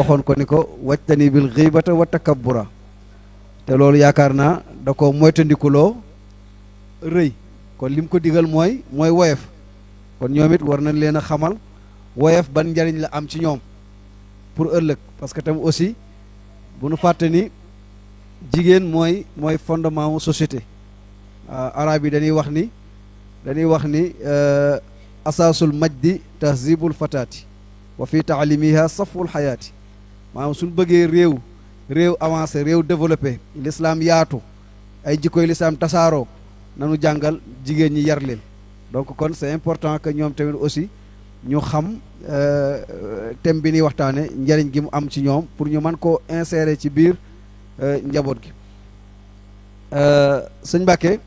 waxoon ko ni ko wajtani bil ghibata wa takabbura te loolu yaakaar naa da ko moytandikuloo rëy kon lim ko digal mooy woyof kon ñoom it war nañ leen a xamal woyof ban njariñ la am ci ñoom pour ëllëg parce que tam aussi bu nu fàtte ni jigéen mooy fondement wu société arab yi dañuy wax ni asaasul majdi tahzibul fataati wa fi taalimiha saful xayaati maanaam suñ bëggee réew avancé réew développé l'islam yaatu ay jikkoy l'islam tasaaroo nanu jàngal jigéen ñi yar leen donc kon c'est important que ñoom tamit aussi ñu xam thème bi ñuy waxtaane njariñ gi mu am ci ñoom pour ñu mën koo insérer ci biir njaboot gi sëñ Mbàkke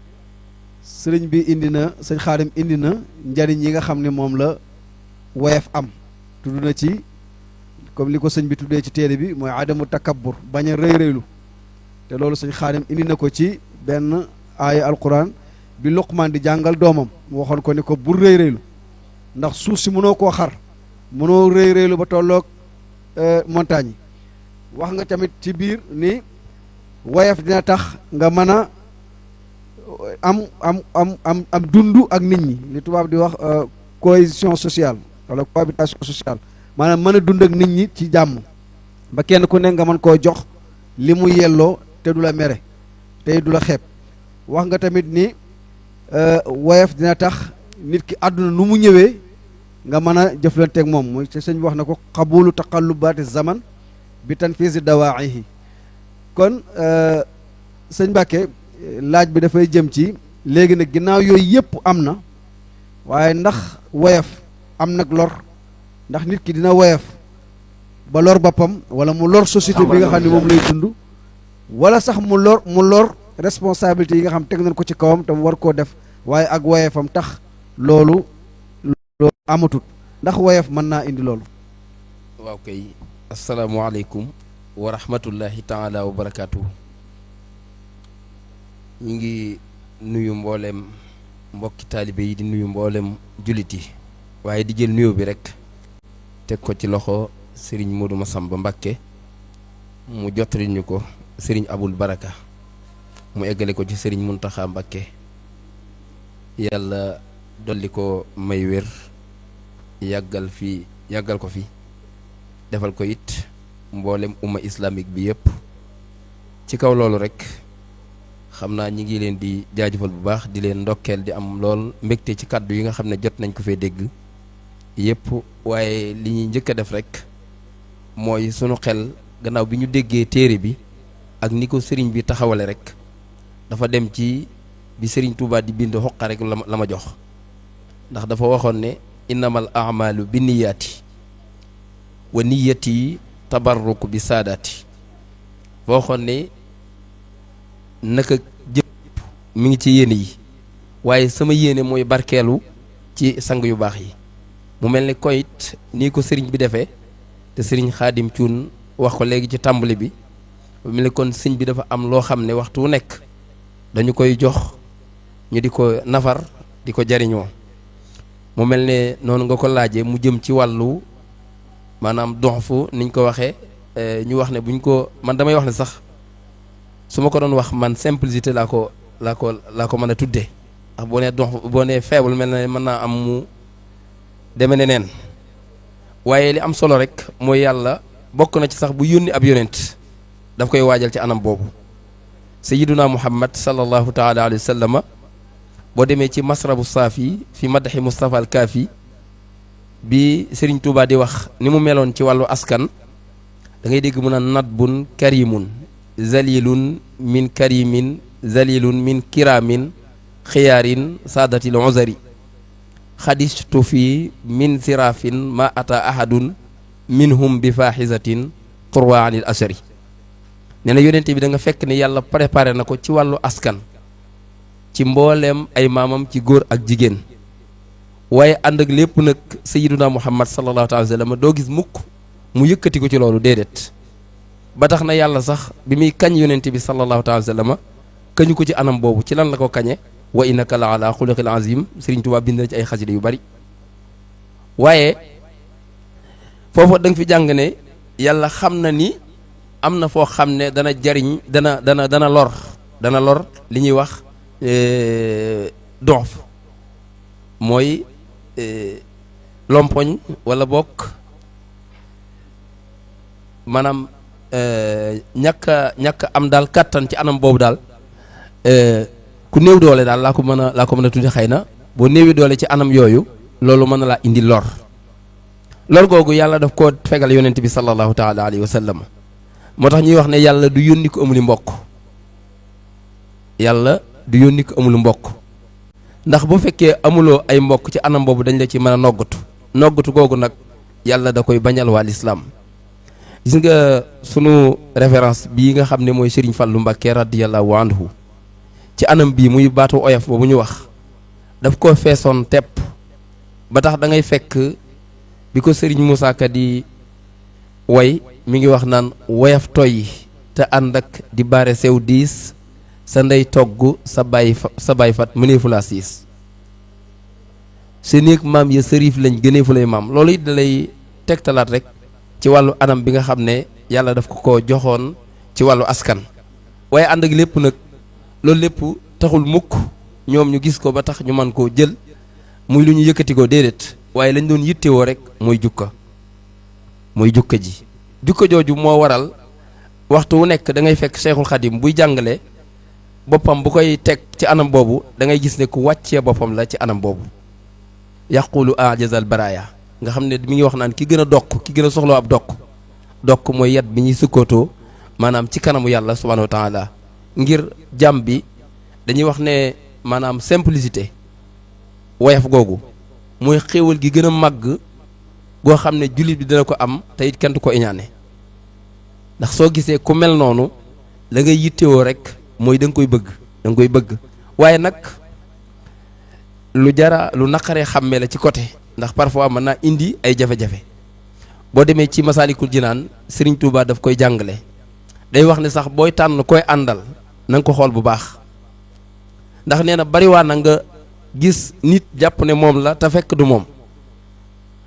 sëriñ bi indi na sëñ Xaadim indi na njariñ yi nga xam ne moom la woyof am tudd na ci comme li ko sëñ bi tuddee ci téere bi mooy adamu takabbur bañ a rëy-rëylu te loolu sëñ Xaadim indi na ko ci benn aaya alquran bi Luqmaan di jàngal doomam mu waxoon ko ni ko bul rëy-rëylu ndax suuf si mënoo koo xar mënoo rëy-rëylu ba tolloog montagne yi wax nga tamit ci biir ni woyof dina tax nga mën a am dund ak nit ñi li tubaab di wax cohésion sociale wala cohabitation sociale maanaam mën a dund ak nit ñi ci jàmm ba kenn ku ne nga mën koo jox li mu yelloo te du la mere te du la xeeb wax nga tamit ni woyof dina tax nit ki àdduna nu mu ñëwee nga mën a jëflanteeg moom mooy ci sëñ bi wax na ko xabulu taqallubaati zaman bi tanfiisi dawaa'ihi kon sëñ Mbàkke laaj bi dafay jëm ci léegi nag ginnaaw yooyu yëpp am na waaye ndax woyof am nag lor ndax nit ki dina woyof ba lor boppam wala mu lor société bi nga xam ne moom lay dund wala sax mu lor responsabilité yi nga xam teg nañ ko ci kawam te mu war koo def waaye ak woyefam tax loolu amatut ndax woyof mën naa indi loolu. waaw kay asalaamualeykum wa rahmatullahi taala wa barakaatu. ñu ngi nuyu mboolem mbokki taalibe yi di nuyu mboolem jullit yi waaye di jël nuyoo bi rek teg ko ci loxo Serigne Modou Massamba Mbakke mu jottali ñu ko Serigne Abul Baraka mu eggale ko ci Serigne Muntaxa Mbakke yàlla dolli ko may wér yàggal ko fi defal ko it mboolem umma islamique bi yëpp ci kaw loolu rek xam naa ñi ngi leen di jaajëfal bu baax di leen ndokkeel di am lool mbégte ci kàddu yi nga xam ne jot nañ ko fee dégg yëpp waaye li ñuy njëkk a def rek mooy sunu xel gannaaw bi ñu déggee téere bi ak ni ko sëriñ bi taxawale rek dafa dem ci bi sëriñ Touba di bind xoqa rek la ma jox ndax dafa waxoon ne innamal a'malu bi niyaati wa niyati tabarruku bi saadaati fa waxoon ne naka jëpp mi ngi ci yéene yi waaye sama yéene mooy barkeelu ci sang yu baax yi mu mel ni koyit nii ko sëriñ bi defee te sëriñ Xaadim Cuun wax ko léegi ci tàmbali bi mu mel ni kon sëñ bi dafa am loo xam ne waxtu wu nekk dañu koy jox ñu di ko nafar di ko jariñoo mu mel ne noonu nga ko laajee mu jëm ci wàllu maanaam donfu niñ ko waxee ñu wax ne buñ ko man damay wax ne sax su ma ko doon wax man simplicité laa ko mën a tuddee ndax boo nee boo nee faible mel na mën naa am mu deme ne neen waaye li am solo rek mooy yàlla bokk na ci sax bu yónni ab yonent daf koy waajal ci anam boobu sayyiduna muhammad sallallahu taala alayhi wa sallama boo demee ci masrabu saafi fi madaxi Mustafa al Kaafi bi Serigne Touba di wax ni mu meloon ci wàllu askan da ngay dégg mu naan nadbun karimun zalilun min karimin zalilun min kiramin xiyaarin saadatil uzari xadistu fi min sirafin ma ata ahadun minhum bi faaxisatin turwa anil ashari nee na yonente bi da nga fekk ne yàlla préparé na ko ci wàllu askan ci mbooleem ay maamam ci góor ak jigéen waaye ànd ak lépp nag sayyiduna muhammad sallallahu alayhi wa sallam doo gis mukk mu yëkkati ko ci loolu déedéet ba tax na yàlla sax bi muy kañ yonente bi sallallahu alayhi wa sallam kañu ko ci anam boobu ci lan la ko kañe wa innaka la ala xuluqil azim Sëriñ Tuubaa bind na ci ay xasida yu bari waaye foofu da nga fi jàng ne yàlla xam na ni am na foo xam ne dana jariñ dana lor li ñuy wax donf mooy lompoñ wala bokk maanaam ñàkk am daal kattan ci anam boobu daal ku néew doole daal laa ko mën a tudde xëy na boo néewi doole ci anam yooyu loolu mën na laa indi lor googu yàlla daf koo fegal yonent bi sallallahu taala alayhi wa sallam moo tax ñuy wax ne yàlla du yónni ko amuli mbokk yàlla du yónni ko amul mbokk ndax bu fekkee amuloo ay mbokk ci anam boobu dañ la ci mën a noggatu googu nag yàlla da koy bañal waa lislaam gis nga sunu référence bii nga xam ne mooy Serigne Fallou Mbacké radiyallahu anhu ci anam bii muy baatu oyof boobu ñu wax daf koo feesoon tepp ba tax da ngay fekk bi ko Serigne Moussa Ka di way mi ngi wax naan woyaf toy te ànd ak di bare sew diis sa ndey togg sa baay fat mëneefu laa siis sa néeg maam ya sërif lañ gëneefu lay maam loolu it da lay tegtalaat rek ci wàllu anam bi nga xam ne yàlla daf ko joxoon ci wàllu askan waaye ànd ak lépp nag loolu lépp taxul mukk ñoom ñu gis ko ba tax ñu man koo jël muy lu ñu yëkkati ko déedéet waaye lañ doon yittewoo rek mooy jukka ji jukka jooju moo waral waxtu wu nekk da ngay fekk Cheikhul Khadim buy jàngale boppam bu koy teg ci anam boobu da ngay gis ne ku wàccee boppam la ci anam boobu yaqulu ajazal baraya nga xam ne mi ngi wax naan ki gën a dokk ki gën a soxloo ab dokk mooy yat bi ñuy sukkootoo maanaam ci kanamu yàlla subhanahu wa taala ngir jàmm bi dañuy wax ne maanaam simplicité woyof googu mooy xéewal gi gën a màgg goo xam ne jullit bi dina ko am te it kenn du ko iñaane ndax soo gisee ku mel noonu la ngay yittewoo rek mooy da nga koy bëgg waaye nag lu naqaree xàmmee la ci côté ndax parfois mën naa indi ay jafe-jafe boo demee ci Masaalikul Jinaan Serigne Touba daf koy jàngale day wax ne sax booy tànn koy àndal na nga ko xool bu baax ndax nee na bariwaa na nga gis nit jàpp ne moom la te fekk du moom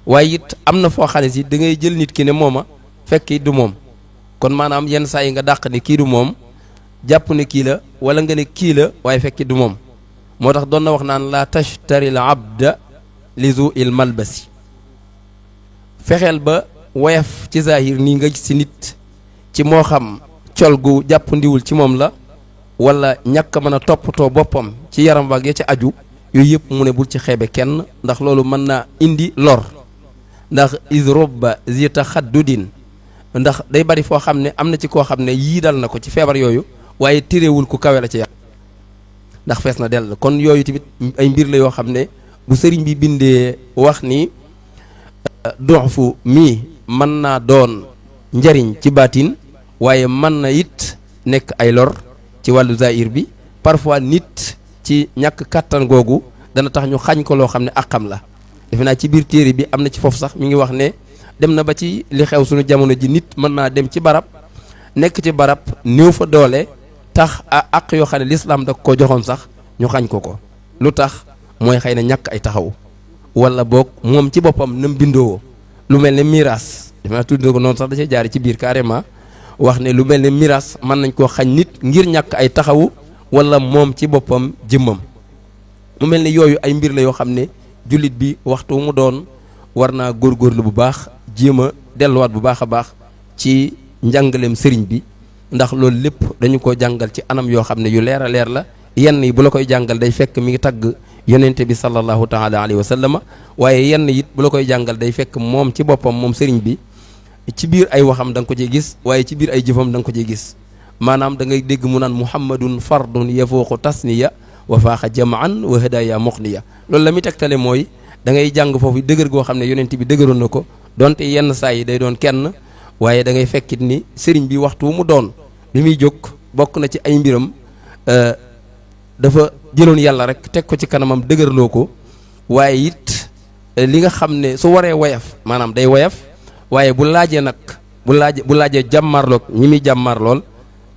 waaye it am na foo xam ne si da ngay jël nit ki ne mooma fekk it du moom kon maanaam yenn saa yi nga dàq ne kii du moom jàpp ne kii la wala nga ne kii la waaye fekk du moom moo tax doon na wax naan la tashtari al abda li zu il malbasi fexeel ba woyof ci zahir nii nga gis ci nit ci moo xam col gu jàpp ndiwul ci moom la wala ñàkk mën a toppatoo boppam ci yaram waag ya ca aju yooyu yëpp mu ne bul ci xeebe kenn ndax loolu mën naa indi lor ndax isroba zita xaddudin ndax day bari foo xam ne am na ci koo xam ne yii dal na ko ci feebar yooyu waaye téréwul ku kawe la ci yàlla ndax fees na dell kon yooyu tamit ay mbir la yoo xam ne bu sëriñ bi bindee wax ni doxfu mii mën naa doon njariñ ci baatin waaye mën na it nekk ay lor ci wàllu zahir bi parfois nit ci ñàkk kàttan googu dana tax ñu xañ ko loo xam ne àqam la defe naa ci biir téere bi am na ci foofu sax mi ngi wax ne dem na ba ci li xew suñu jamono ji nit mën naa dem ci barab nekk ci barab néew fa doole tax àq yoo xam ne lislaam da ko joxoon sax ñu xañ ko lu tax mooy xëy na ñàkk ay taxaw wala boog moom ci boppam nam bindoo lu mel ne miraas defe naa tudd ko noonu sax da cee jaari ci biir carrément wax ne lu mel ne miraas mën nañ koo xañ nit ngir ñàkk ay taxawu wala moom ci boppam jëmmam mu mel ne yooyu ay mbir la yoo xam ne jullit bi waxtu mu doon war naa góorgóorlu bu baax jéem a delluwaat bu baax a baax ci njàngaleem sëriñ bi ndax loolu lépp dañu ko jàngal ci anam yoo xam ne yu leer a leer la yenn yi bu la koy jàngal day fekk mi ngi tagg yonente bi sallallahu taala alayhi wa sallama waaye yenn it bu la koy jàngal day fekk moom ci boppam moom sëriñ bi ci biir ay waxam da nga ko ciy gis waaye ci biir ay jëfam da nga ko ciy gis maanaam da ngay dégg mu naan muhammadun fardun yafooqu tasniya wa faaxa jamaan wa hadaya muxniya loolu la muy tegtale mooy da ngay jàng foofu dëgër goo xam ne yonent bi dëgëroon na ko donte yenn saa yi day doon kenn waaye da ngay fekkit ni sëriñ bi waxtu mu doon bi muy jóg bokk na ci ay mbiram dafa jëloon yàlla rek teg ko ci kanamam dëgërloo ko waaye it li nga xam ne su waree woyaf maanaam day woyaf waaye bu laajee nag bu laajee jàmmarloog ñi muy jàmmar lool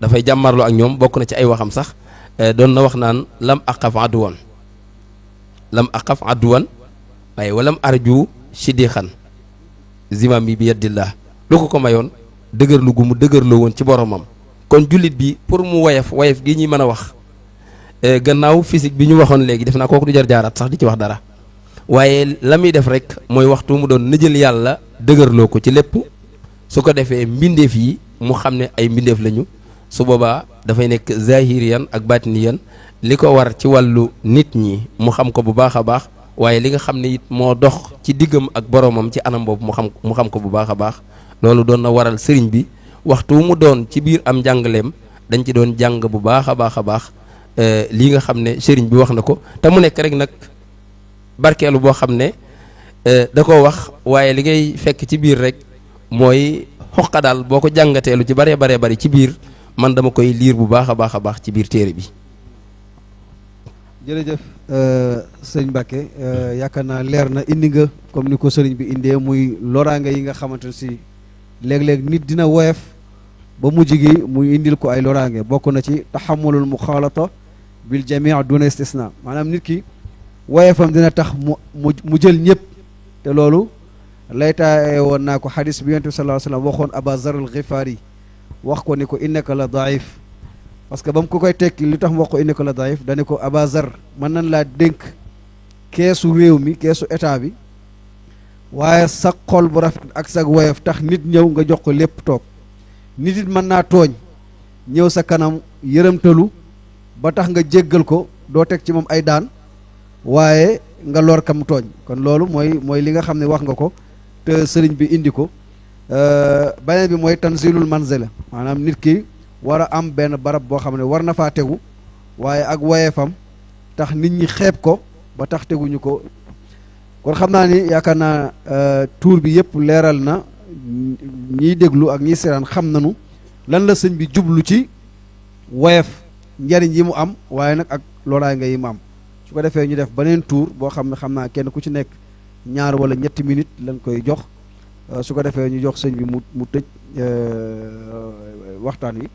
dafay jàmmarloo ak ñoom bokk na ci ay waxam sax doon na wax naan lam aqaf adduwan waaye walam arju siddiqan zimami bi yaddillah lu ko mayoon dëgërlu gu mu dëgërloo woon ci boromam. kon jullit bi pour mu woyof gi ñuy mën a wax gannaaw physique bi ñu waxoon léegi def naa kooku du jar jaaraat sax di ci wax dara waaye la muy def rek mooy waxtu mu doon nëjël yàlla dëgërloo ko ci lépp su ko defee mbindeef yi mu xam ne ay mbindeef lañu su boobaa dafay nekk zahiriyan ak batiniyan li ko war ci wàllu nit ñi mu xam ko bu baax a baax waaye li nga xam ne it moo dox ci diggam ak boromam ci anam boobu mu xam ko bu baax a baax loolu doon na waral sëriñ bi waxtu mu doon ci biir am njàngaleem dañ ci doon jàng bu baax a baax a baax lii nga xam ne sëriñ bi wax na ko te mu nekk rek nag barkeelu boo xam ne da ko wax waaye li ngay fekk ci biir rek mooy xoqa daal boo ko jàngateelu ci baree bari ci biir man dama koy liir bu baax a baax ci biir téere bi. jërëjëf sëñ Mbacke yaakaar naa leer na indi nga comme ni ko sëriñ bi indee muy loraange yi nga xamante ne si léeg-léeg nit dina woyof ba mujj gi muy indil ko ay loraange bokk na ci taxamulul muxaalata bil jamii duna istisna maanaam nit ki woyefam dina tax mu jël ñëpp te loolu laytaaye woon naa ko xadis bi yonent bi sallallahu alayhi wasallam waxoon Aba Zar al Xifaari wax ko ni ko innaka la daif parce que ba mu ko koy tekki li tax mu wax ko innaka la daif dane ko Aba Zar mën nañ laa dénk keesu réew mi keesu état bi waaye sa xol bu rafet ak sa woyof tax nit ñëw nga jox ko lépp toog nit it mën naa tooñ ñëw sa kanam yërëmtalu ba tax nga jéggal ko doo teg ci moom ay daan waaye nga lor kam tooñ kon loolu mooy li nga xam ne wax nga ko te sëriñ bi indi ko beneen bi mooy tanzilul manzila maanaam nit ki war a am benn barab boo xam ne war na faa tegu waaye ak woyefam tax nit ñi xeeb ko ba tax teguñu ko kon xam naa ni yaakaar naa tuur bi yëpp leeral na ñiy déglu ak ñiy seetaan xam nañu lan la sëñ bi jublu ci woyef njariñ yi mu am waaye nag ak loraange yi mu am su ko defee ñu def beneen tuur boo xam ne xam naa kenn ku ci nekk ñaar wala ñetti minutes lañ koy jox su ko defee ñu jox sëñ bi mu tëj waxtaan wi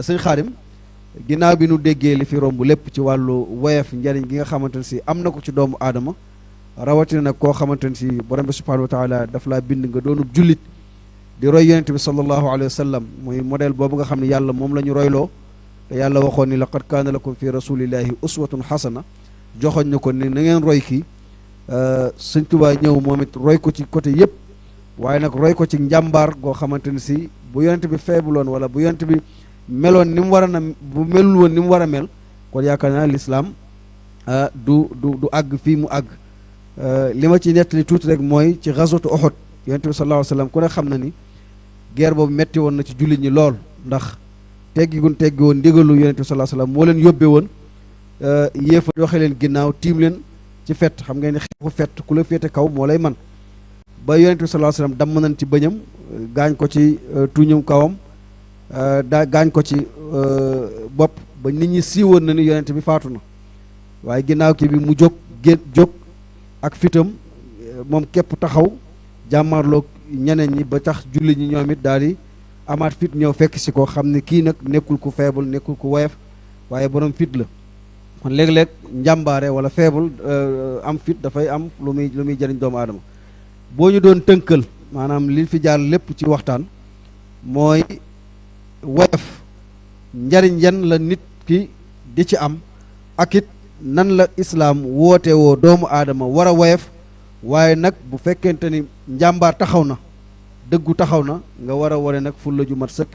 sëñ Xaadim ginnaaw bi nu déggee li fi romb lépp ci wàllu woyef njariñ gi nga xamante ne si am na ko ci doomu aadama rawatina nag koo xamante ne si borom bi subhanahu wa taala daf laa bind nga doonub jullit di roy yonente bi sallallahu alayhi wa sallam muy modèle boobu nga xam ne yàlla moom la ñu royloo te yàlla waxoon ni laqad kaana lakum fi rasulillahi uswatun xasana joxoñ na ko ni na ngeen roy kii sëñ Tuubaa ñëw moom it roy ko ci côté yëpp waaye nag roy ko ci njàmbaar goo xamante ne si bu yonente bi feebuloon wala bu yonente bi meloon ni mu war a na bu melul woon ni mu war a mel kon yaakaar naa lislaam du àgg fii mu àgg li ma ci nettali tuuti rek mooy ci ghazwatu Uhud yonente bi sallallahu alayhi wa sallam ku ne xam na ni guerre boobu metti woon na ci jullit ñi lool ndax teggi woon ndigalu yonente bi sallallahu alayhi wa sallam moo leen yóbbee woon yéefa doxe leen ginnaaw tiim leen ci fett xam ngeen ni xeexu fett ku la féete kaw moo lay man ba yonente bi sallallahu alayhi wa sallam damm nañ ci bëñam gaañ ko ci tuñum kawam gaañ ko ci bopp ba nit ñi siiwoon na ni yonente bi faatu na waaye ginnaaw kii bi mu jóg ak fitam moom képp taxaw jàmmarloog ñeneen ñi ba tax julli ñi ñoom it daal di amaat fit ñëw fekk si ko xam ne kii nag nekkul ku faible nekkul ku woyof waaye borom fit la kon léeg-léeg njàmbaare wala faible am fit dafay am lu muy jëriñ doomu aadama boo ñu doon tënkal maanaam li fi jaar lépp ci waxtaan mooy woyof njariñ yan la nit ki di ci am ak it nan la islaam woote woo doomu aadama war a woyof waaye nag bu fekkente ni njàmbaar taxaw na dëggu taxaw na nga war a wane nag fulla ju mat sëkk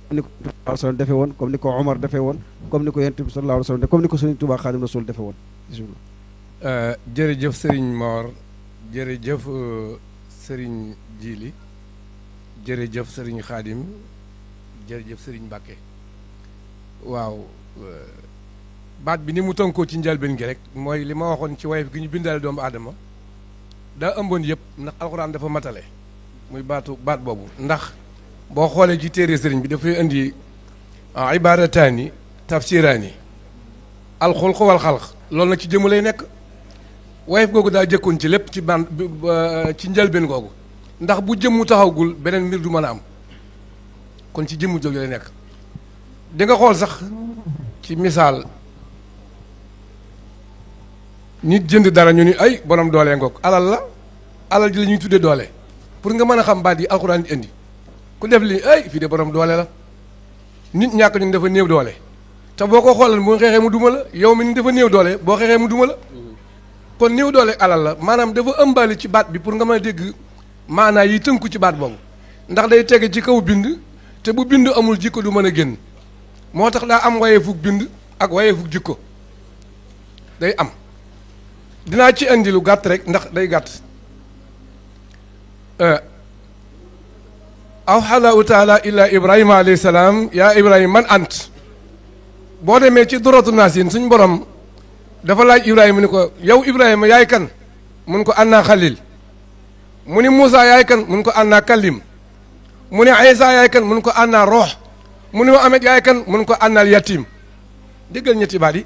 comme ni ko sallallahu alayhi wa sallam defee woon comme ni ko Omar defee woon comme ni ko Yonent bi sallallahu alayhi wa sallam comme ni ko Sëriñ Tuubaa Xaadimu Rasuul defee woon bismillah jërëjëf Sëriñ Mor jërëjëf Sëriñ Jili jërëjëf Sëriñ Xaadim jërëjëf Sëriñ Mbàkke waaw baat bi ni mu tënkoo ci njëlbeen gi rek mooy li ma waxoon ci woyof gi ñu bindaale doomu aadama daa ëmboon yëpp ndax alxuraan dafa matale muy baat boobu ndax boo xoolee ci téere sëriñ bi dafay indi ibaarataani tafsiraani alxulq wal xalq loolu nag ci jëmm lay nekk woyof googu daa jëkkoon ci lépp ci ci njëlbeen googu ndax bu jëmmu taxawgul beneen mbir du mën a am kon ci jëmmu jóge lay nekk di nga xool sax ci misaal nit jënd dara ñu ni ay borom doole ngoog alal la alal ji la ñuy tuddee doole pour nga mën a xam baat yi alxuraan di indi ku ku def lii ay fii de borom doole la nit ñàkk ñun dafa néew doole te boo ko xoolal bu xeexee mu duma la yow mi ni dafa néew doole boo xeexee mu duma la kon néew doole alal la maanaam dafa ëmbali ci baat bi pour nga mën a dégg maanaa yi tënku ci baat boobu ndax day tege ci kaw bind te bu bind amul jikko du mën a génn moo tax daa am waye fuk bind ak waye fuk jikko day am dinaa ci indi lu gàtt rek ndax day gàtt awxallahu taala illa ibrahima alayhi salaam yaa ibrahima man ant boo demee ci duratu naasin suñ borom dafa laaj ibrahima ni ko yow ibrahima yaay kan mun ko annaa xalil mu ni Moussa yaay kan mun ko annaa kallim mu ni Aysa yaay kan mun ko annaa roox mu ni Muhammad yaay kan mun ko annaal yatim déggal ñetti baat yi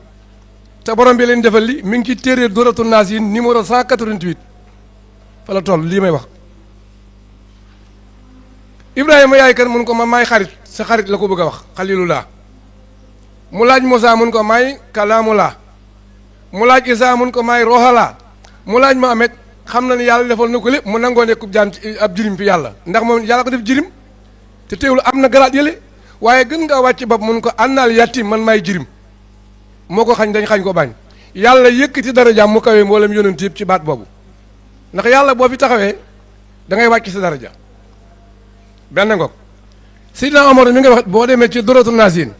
te borom bi leen defal li mi ngi ci téere duratu naasin numéro 188 fa la toll lii may wax ibrahima yaay kan mun ko ma maay xarit sa xarit la ko bëgg a wax xalilullah mu laaj Moussa mun ko maay kalaamullah mu laaj Isa mun ko maay roxalaa mu laaj Muhammad xam na ni yàlla defal na ko lépp mu nangoo nekk jaam ab jirim fi yàlla ndax moom yàlla ko def jirim te teewul am na garaat yële waaye gën ngaa wàcc bopp mun ko ànnaal yatim man maay jirim moo ko xañ dañ xañ ko bañ yàlla yëkkati darajaam mu kawee mboolem yonent yëpp ci baat boobu ndax yàlla boo fi taxawee da ngay wàcc sa daraja benn ngoog Seydina Omar mi nga wax boo demee ci duratu naasin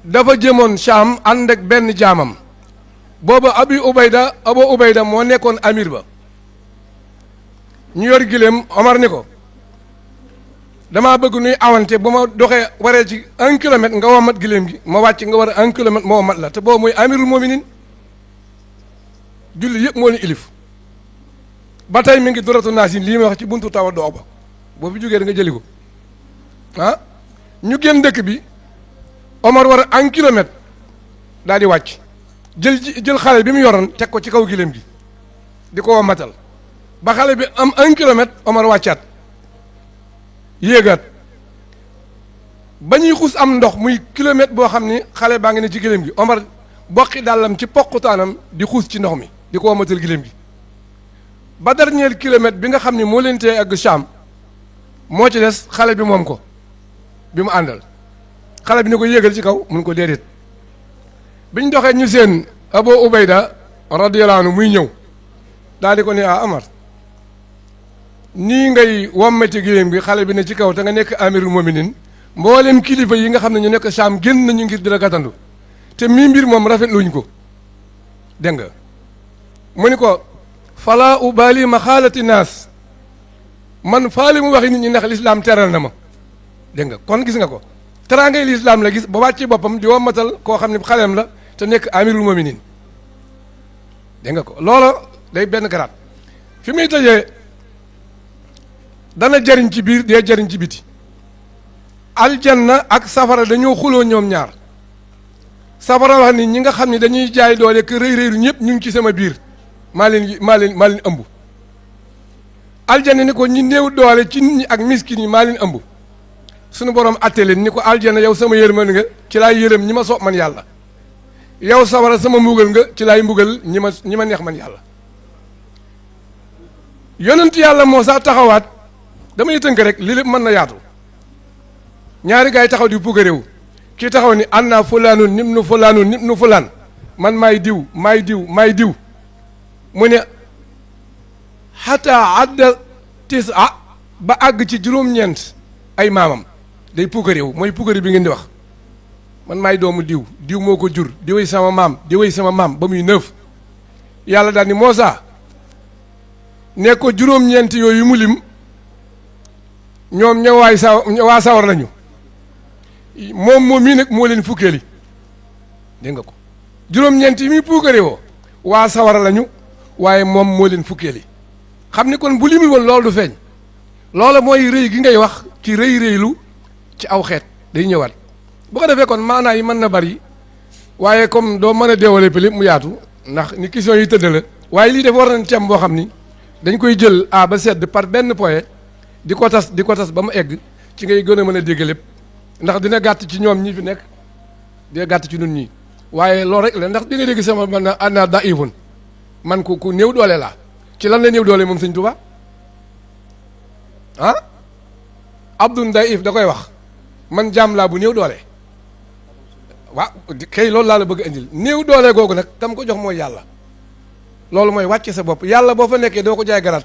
dafa jëmoon Sham ànd ak benn jaamam booba Abu Ubayda moo nekkoon amir ba ñu yor giléem Omar ni ko damaa bëgg nuy awante bu ma doxee waree ci 1 kilomètre nga womat giléem gi ma wàcc nga war a 1 kilomètre ma womat la te boobu mooy amirul mominin julli yëpp moo ni ilif ba tey mi ngi duratu naasin lii may wax ci buntu tawa doo ba boo fi jógee da nga jëli ko ah ñu génn dëkk bi Omar war a 1 kilomètre daal di wàcc jël xale bi mu yoroon teg ko ci kaw giléem gi di ko matal ba xale bi am 1 kilomètre Omar wàccaat yéegaat ba ñuy xuus am ndox muy kilomètre boo xam ni xale baa ngi ne ci giléem gi Omar boqi dàllam ci poqutaanam di xuus ci ndox mi di ko matal giléem gi ba dernier kilomètre bi nga xam ni moo leen tee ak Sham moo ci des xale bi moom ko bi mu àndal xale bi ni ko yéegal ci kaw mun ko déedéet biñ doxee ñu seen Abu Ubayda radiyallahu anhu muy ñëw daal di ko ne Amar nii ngay wommati giléem gi xale bi ne ci kaw te nga nekk amirul mominin mboolem kilifa yi nga xam ne ñu nekk Sham génn nañu ngir di la gàttandu te mii mbir moom rafetluñ ko dégg nga mu ni ko fala ubali ma xaalati naas man faali mu waxi nit ñi ndax lislaam teral na ma dégg nga kon gis nga ko teraangay lislaam la gis ba wàcc boppam di wommatal koo xam ne xaleem la te nekk amirul mominin dégg nga ko loola day benn garaat fi muy tëjee dana jariñ ci biir dee jariñ ci biti aljanna ak safara dañoo xuloo ñoom ñaar safara wax ni ñi nga xam ne dañuy jaay doole que rëy rëylu ñëpp ñu ngi ci sama biir maa leen ëmb aljanna ni ko ñi néew doole ci nit ñi ak miskin yi maa leen ëmb suñu borom atte leen ni ko aljanna yow sama yërmande nga ci laay yërëm ñi ma soob man yàlla yow safara sama mbugal nga ci laay mbugal ñi ma neex man yàlla yonent yàlla moo sax taxawaat damay tënk rek lii lépp mën na yaatu ñaari gaay taxaw di bugg a réew kii taxaw ni anna fulaanu nib nu fulaan man maay diw mu ne xataa adda ba àgg ci juróom-ñeent ay maamam day pugg a réew mooy puggari bi ngeen di wax man maay doomu diw moo ko jur di wéy sama maam ba muy 9 yàlla daal ni Muusaa ne ko juróom-ñeent yooyu mu lim ñoom waa sawar lañu moom mii nag moo leen fukkeeli dégg nga ko juróom-ñeent yi muy puukare woo waa sawara lañu waaye moom moo leen fukkeeli xam ni kon bu limul woon loolu du feeñ loola mooy rëy gi ngay wax ci rëylu ci aw xeet day ñëwaat bu ko defee kon maanaa yi mën na bari waaye comme doo mën a développer lépp mu yaatu ndax ni question yi tëdd la waaye lii def war nañ cem boo xam ni dañ koy jël A ba Z par benn point di ko tas ba mu egg ci ngay gën a mën a dégg lépp ndax dina gàtt ci ñoom ñi fi nekk dina gàtt ci nun ñii waaye loolu rek la ndax di nga dégg sama man ana da ivun man ku néew doole laa ci lan la néew doole moom sëñ Tuubaa Abdou Daif da koy wax man jaam laa bu néew doole waaw kay loolu laa la bëgg indil néew doole googu nag tam ko jox mooy yàlla loolu mooy wàcc sa bopp yàlla boo fa nekkee doo ko jaay garaat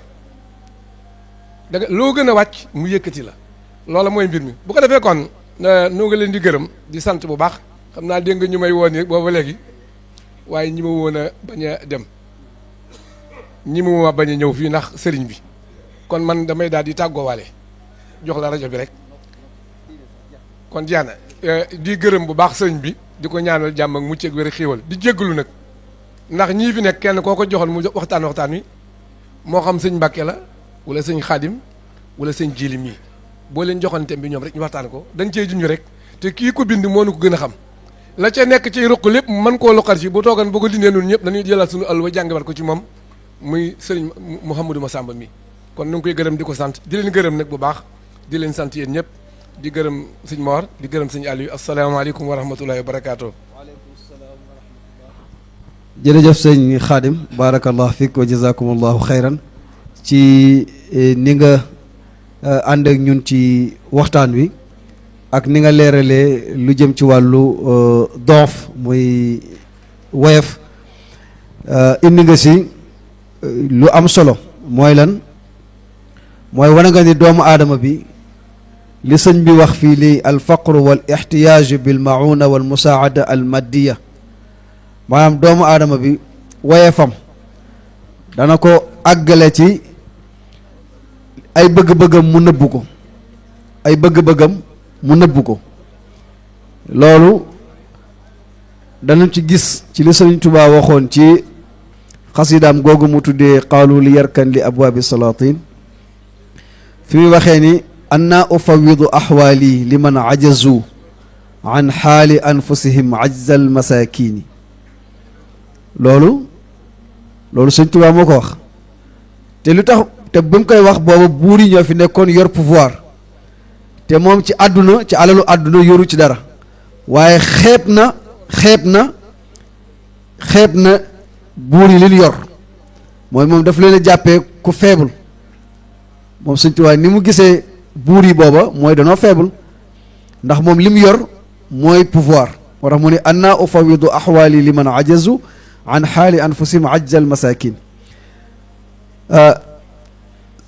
da nga loo gën a wàcc mu yëkkati la loola mooy mbir mi bu ko defee kon nu nga leen di gërëm di sant bu baax xam naa dégg nga ñu may woon ni booba léegi waaye ñi ma woon a bañ a dem ñi ma bañ a ñëw fii ndax sëriñ bi kon man damay daal di tàggoowaale jox la rajo bi rek kon jaana di gërëm bu baax sëriñ bi di ko ñaanal jàmm ak mucc ak wér xéewal di jéggalu nag ndax ñii fi nekk kenn koo ko joxoon mu waxtaan wi moo xam sëñ Mbàkke la wala sëñ Xaadim wala sëñ Jili mii boo leen joxoon thème bi ñoom rek ñu waxtaan ko dañ cee junj rek te kii ko bind moo nu ko gën a xam la ca nekk ci ruq lépp mën koo loqar ci bu toogan boo ko dindee nun ñëpp dañuy jëlaat suñu àll ba jàngiwaat ko ci moom muy sëriñ Mouhamadou Massamba mi kon nu ngi koy gërëm di ko sant di leen gërëm nag bu baax di leen sant yéen ñëpp di gërëm sëñ Mor di gërëm sëñ Aliou asalaamaaleykum wa rahmatullahi wa barakaatu. jërëjëf sëñ Xaadim barakallahu fiik wa jazakumullahu xayran ci ni nga ànd ak ñun ci waxtaan wi ak ni nga leeralee lu jëm ci wàllu doof muy woyof indi nga si lu am solo mooy lan mooy wane nga ni doomu aadama bi li sëñ bi wax fii lii al faqru wal ixtiyaaju bil mauna wal musaada al maddiya maanaam doomu aadama bi woyefam dana ko àggale ci ay bëgg-bëggam mu nëbbu ko ay bëgg-bëggam mu nëbbu ko loolu danañ ci gis ci li Sëriñ Tuubaa waxoon ci xasidaam googu mu tuddee qaalu li yarkan li abwaabi salaatin fi mu waxee ni anna ufawidu axwaali liman ajazu an xaali anfusihim ajzal masakini loolu Sëriñ Tuubaa moo ko wax te lu tax te ba mu koy wax booba buur yi ñoo fi nekkoon yor pouvoir te moom ci àdduna ci alalu àdduna yoru ci dara waaye xeeb na buur yi li ñu yor mooy moom daf leen a jàppee ku faible moom Sëñ Tuubaa ni mu gisee buur yi booba mooy danoo faible ndax moom li mu yor mooy pouvoir moo tax mu ne anna ufawidu axwaali liman ajazu an xaali anfusihim ajjal masakin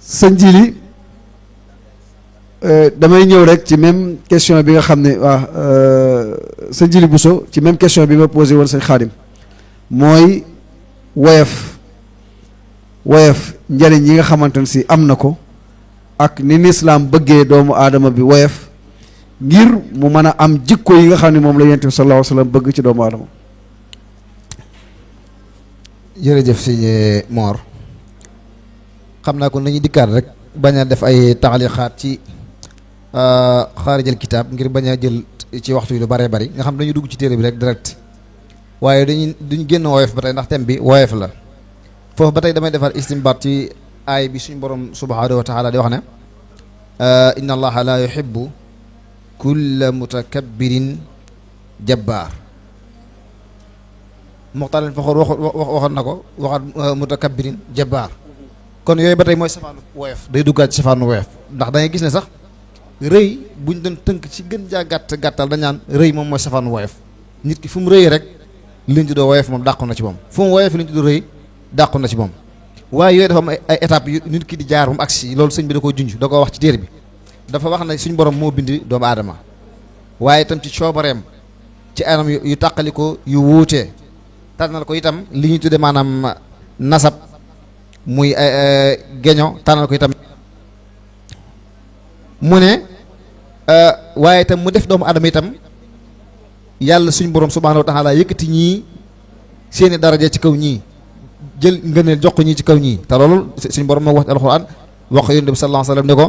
sëñ Jili damay ñëw rek ci même question bi nga xam ne sëñ Jili Bousso ci même question bi ma posé woon sëñ Xaadim mooy woyof njëriñ yi nga xamante ne si am na ko ak ni lislaam bëggee doomu aadama bi woyof ngir mu mën a am jikko yi nga xam ne moom la yonent bi sallallahu alayhi wa sallam bëgg ci doomu aadama. jërëjëf sëñ Mor xam naa ko nañu dikkaat rek bañ a def ay taxalixaat ci xaarijal kitaab ngir bañ a jël ci waxtu yi lu bëree bëri nga xam dañu dugg ci téere bi rek direct waaye duñ génn woyof ba tey ndax thème bi woyof la foofu ba tey damay defar istimbaat ci aay bi suñ borom subhaanahu wa taala di wax ne inna allaha la yuhibbu kulla mutakabbirin jabbaar muxtaar leen faxoor waxoon na ko waxaat mutakabbirin jabbaar kon yooyu ba tey mooy safaanu woyof day duggaat ci safaanu woyof ndax da ngay gis ne sax rëy buñ doon tënk ci gën jaa gàttal dañ naan rëy moom mooy safaanu woyof nit ki fu mu rëy rek liñ tuddoo woyof moom dàqu na ci moom fu mu woyof liñ tuddoo rëy dàqu na ci moom waaye yooyu dafa am ay étapes yu nit ki di jaar ba mu agsi loolu sëñ bi da koo junj da koo wax ci téere bi dafa wax ne suñ borom moo bindi doomu aadama waaye itam ci coobareem ci anam yu tàqaliko yu wuutee tànnal ko itam li ñuy tudde maanaam nasab muy geño tànnal ko itam mu ne waaye itam mu def doomu aadama itam yàlla suñ borom subhaanahu wa taala yëkkati ñii seeni daraja ci kaw ñii jël ngëneel jox ko ñii ci kaw ñii te loolu suñ borom moo wax ci alxuraan wax yonent bi sallallahu alayhi wa sallam ne ko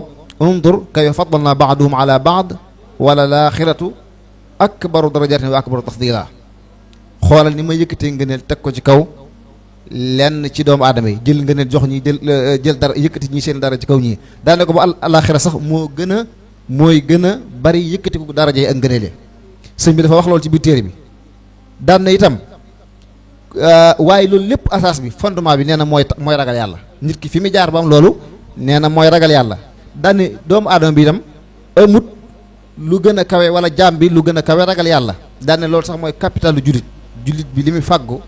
undur kayfa faddalna ba'dahum ala ba'd wala laaxiratu akbaru darajatin wa akbaru tafdila xoolal ni ma yëkkatee ngëneel teg ko ci kaw lenn ci doomu aadama yi jël ngëneel jox ñi jël dara yëkkati ñi seen dara ci kaw ñii daane ko ba alaaxira sax mooy gën a bari yëkkati ko daraja yi ak ngëneel sëñ bi dafa wax loolu ci biir téere bi daan na itam waaye loolu lépp asaas bi fondement bi nee na mooy ragal yàlla nit ki fi mu jaar ba am loolu nee na mooy ragal yàlla daan ne doomu aadama bi itam amut lu gën a kawe wala jaam bi lu gën a kawe ragal yàlla daan ne loolu sax mooy capitalu jullit bi li muy fàggu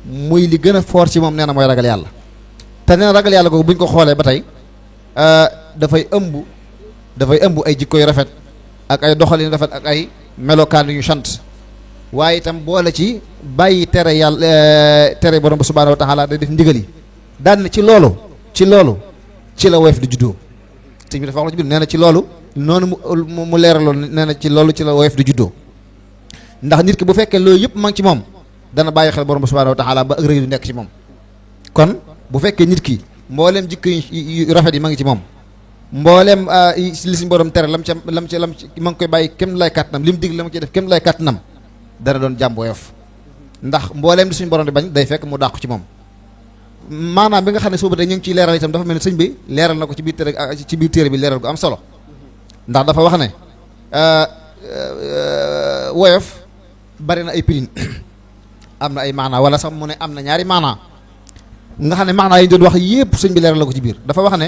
muy li gën a fort ci moom nee na mooy ragal yàlla te nee na ragal yàlla googu bu ñu ko xoolee ba tey dafay ëmb ay jikko yu rafet ak ay doxalin rafet ak ay melokaan yu sant waaye itam boole ci bàyyi tere yàlla tere borom ba subhaanahu wa taala day def ndigal yi daan ne ci loolu ci la woyof di juddoo sëñ bi dafa wax la ci biir nee na ci loolu noonu mu leeraloon nee na ci loolu ci la woyof di juddoo ndax nit ki bu fekkee loolu yëpp ma ngi ci moom dana bàyyi xel borom ba subhaanahu wa taala ba ak rëy du nekk ci moom kon bu fekkee nit ki mbooleem jikko yu rafet yi ma ngi ci moom mbooleem li suñu borom tere lam ca ma ngi koy bàyyi kem lay kàttanam li mu dig la ma ciy def kem lay kàttanam dana doon jàmm woyof ndax mbooleem li suñu borom di bañ day fekk mu dàqu ci moom maanaam bi nga xam ne suuba tey ñu ngi ciy leeral itam dafa mel ne sëñ bi leeral na ko ci biir téere bi leeral gu am solo ndax dafa wax ne woyof bari na ay pirin am na ay maanaa wala sax mu ne am na ñaari maanaa nga xam ne maanaa yi ñu doon wax yépp sëñ bi leeral na ko ci biir dafa wax ne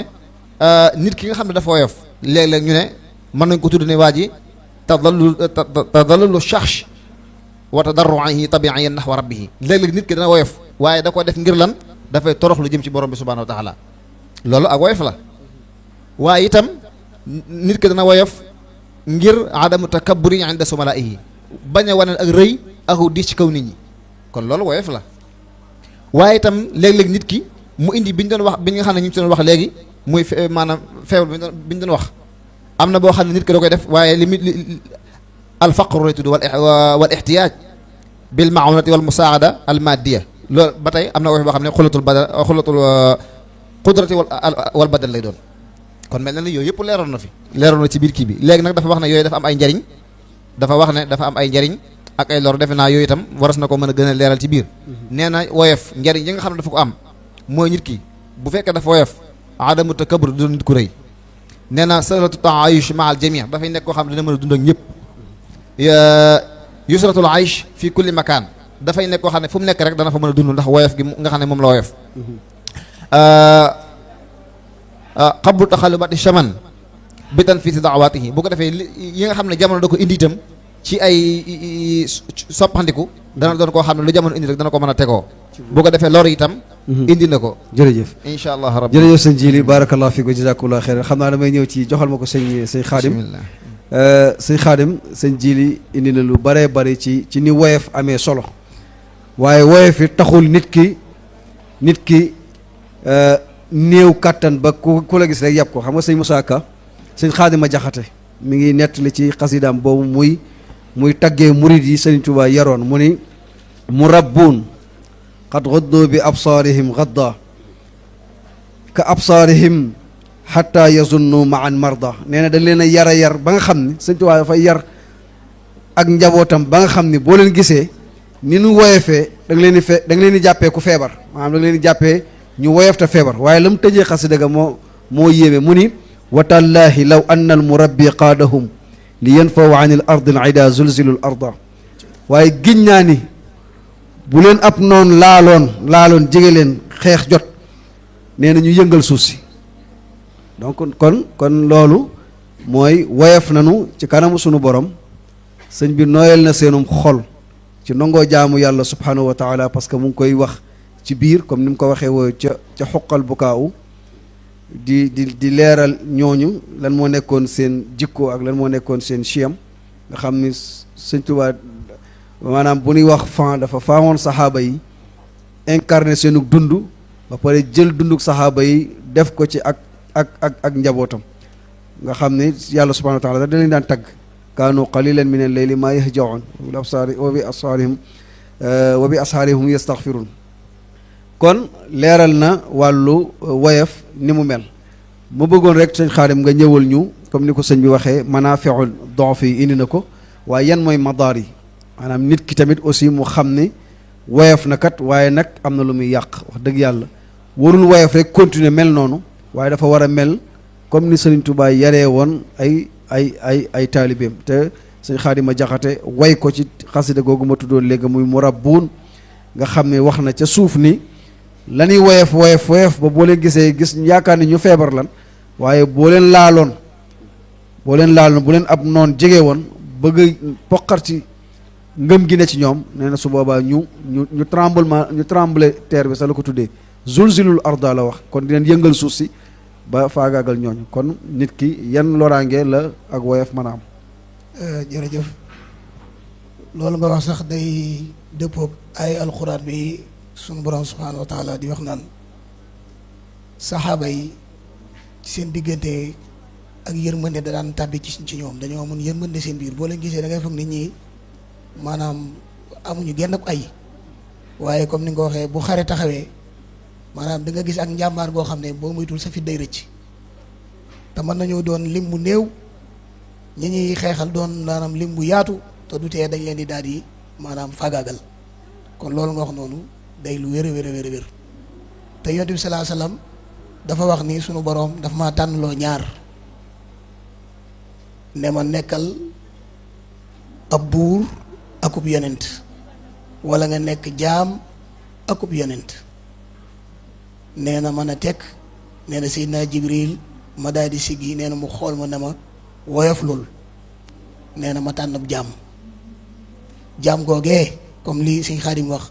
nit ki nga xam ne dafa woyof léeg-léeg ñu ne mën nañ ko tudd ne waa ji tadallulu shakhs wa tadarruhi tabiiyan nahwa rabbihi léeg-léeg nit ki dana woyof waaye da ko def ngir lan dafay torox lu jëm ci borom bi subhanahu wa taala loolu ak woyof la waaye itam nit ki dana woyof ngir adamu takabburi inda sumalaihi bañ a wane ak rëy aku diis ci kaw nit ñi kon loolu woyof la waaye itam léeg-léeg nit ki mu indi bi ñu doon wax bi nga xam ne ñu ngi doon wax léegi muy maanaam feebar bi ñu doon wax am na boo xam ne nit ki da koy def waaye li al faqru lay tudd wal ihtiyaaj bil ma'unati wal musaada al maddiya loolu ba tey am na woyof boo xam ne xulatul qudrati wal badal lay doon kon mel na ni yooyu yëpp leeroon na ci biir kii bi léegi nag dafa wax ne yooyu dafa am ay njariñ dafa wax ne dafa am ay njariñ ak ay lor defe naa yooyu itam waras na ko mën a gën a leeral ci biir nee na woyof njariñ yi nga xam ne dafa ko am mooy nit ki bu fekkee dafa woyof adamu takabbur du nit ku rëy nee na salatu taayush ma al jamii dafay nekk koo xam ne dina mën a dund ak ñëpp yusratul aish fi kulli makaan dafay nekk koo xam ne fu mu nekk rek dana fa mën a dund ndax woyof gi nga xam ne moom la woyof xabru taxalubati chaman bi tan fii si daawaatihi bu ko defee yi nga xam ne jamono da ko indi itam ci ay soppandiku dana doon koo xam ne lu jamono indi rek dana ko mën a tegoo bu ko defee lor itam indi na ko jërëjëf incha allah rabbi jërëjëf sëñ Jili barakallahu fiik wa jazakumullahu xeyran xam naa damay ñëw ci joxal ma ko sëñ Xaadim sëñ Xaadim sëñ Jili indi na lu baree bari ci ni woyof amee solo waaye woyof it taxul nit ki néew kàttan ba ku la gis rek yàpp ko xam nga sëñ Moussa Ka sëñ Xaadima Jaxate mi ngi nettali ci xasidaam boobu muy taggee murid yi sëñ Tuubaa yaroon mu ni murabbuun qad gaddu bi absaarihim gadda ka absaarihim xatta yazunnu maan marda nee na dañ leen a yar ba nga xam ni sëñ Tuubaa dafay yar ak njabootam ba nga xam ni boo leen gisee ni nu woyefee da nga leen di jàppee ku feebar maanaam da nga leen di jàppee ñu woyof te feebar waaye la mu tëjee xasida ga moo yéeme mu ni wa tallaahi law anna al murabbi qaadahum li yanfaw an il ardi al ida zulzilu l arda waaye giñ naa ni bu leen ab noon laaloon jege leen xeex jot nee na ñu yëngal suuf si donc kon loolu mooy woyof nanu ci kanamu sunu borom sëñ bi nooyal na seenum xol ci nangoo jaamu yàlla subhanahu wa taala parce que mu ngi koy wax ci biir comme ni mu ko waxee woo ca xuqal bukaaw di leeral ñooñu lan moo nekkoon seen jikko ak lan moo nekkoon seen chiyam nga xam ni sëñ Tuubaa maanaam bu ñuy wax fan dafa faamoon saxaaba yi incarné seenu dund ba pare jël dunduk saxaaba yi def ko ci ak njabootam nga xam ne yàlla subhanahu wa taala da leen daan tagg kaanu qalilan min al-layli maa yahjaun wa bi ashaarihum yastaghfirun kon leeral na wàllu woyof ni mu mel mu bëggoon rek sëñ Xaadim nga ñëwal ñu comme ni ko sëñ bi waxee manaafiul dof yi indi na ko waaye yan mooy madaar yi maanaam nit ki tamit aussi mu xam ni woyof na kat waaye nag am na lu muy yàq wax dëgg yàlla warul woyof rek continuer mel noonu waaye dafa war a mel comme ni Sëriñ Tuubaa yaree woon ay taalibeem te sëñ Xaadima Jaxate way ko ci xasida googu ma tuddoon léegi muy murabbuun nga xam ne wax na ca suuf ni la ñuy woyof ba boo leen gis yaakaar ni ñu feebar lan waaye boo leen laaloon boo leen laal bu leen ab noon jege woon bëgg a poqar ci ngëm gi ne ci ñoom nee na su boobaa ñu trembler terre bi sax la ko tuddee zulzilul arda la wax kon di leen yëngal suuf si ba faagaagal ñooñu kon nit ki yan loraange la ak woyof mën a am. jërëjëf loolu nga wax sax day dëppoog ay alxuraan bi sunu borom subhaanahu wa taala di wax naan saxaaba yi seen diggante ak yërmande da daan tàbbi ci ñoom dañoo amoon yërmande seen biir boo leen gisee da ngay foog nit ñi maanaam amuñu genn ak ay waaye comme ni nga ko waxee bu xare taxawee maanaam da nga gis ak njàmbaar goo xam ne boo moytul sa fit day rëcc te mën nañoo doon lim bu néew ñi ñuy xeexal doon maanaam lim bu yaatu te du tee dañ leen di daal di maanaam faagaagal kon loolu nga wax noonu day lu wér a wér a wér a wér te yonent bi salaa salaam dafa wax ni sunu boroom dafa ma tànnloo ñaar ne ma nekkal ab buur akub yonent wala nga nekk jaam akub yonent nee na mën a tekk nee na Seydina Jibril ma daal di siggi nee na mu xool ma ne ma woyof lool nee na ma tànn ab jaam googee comme li Sëñ Xaadim wax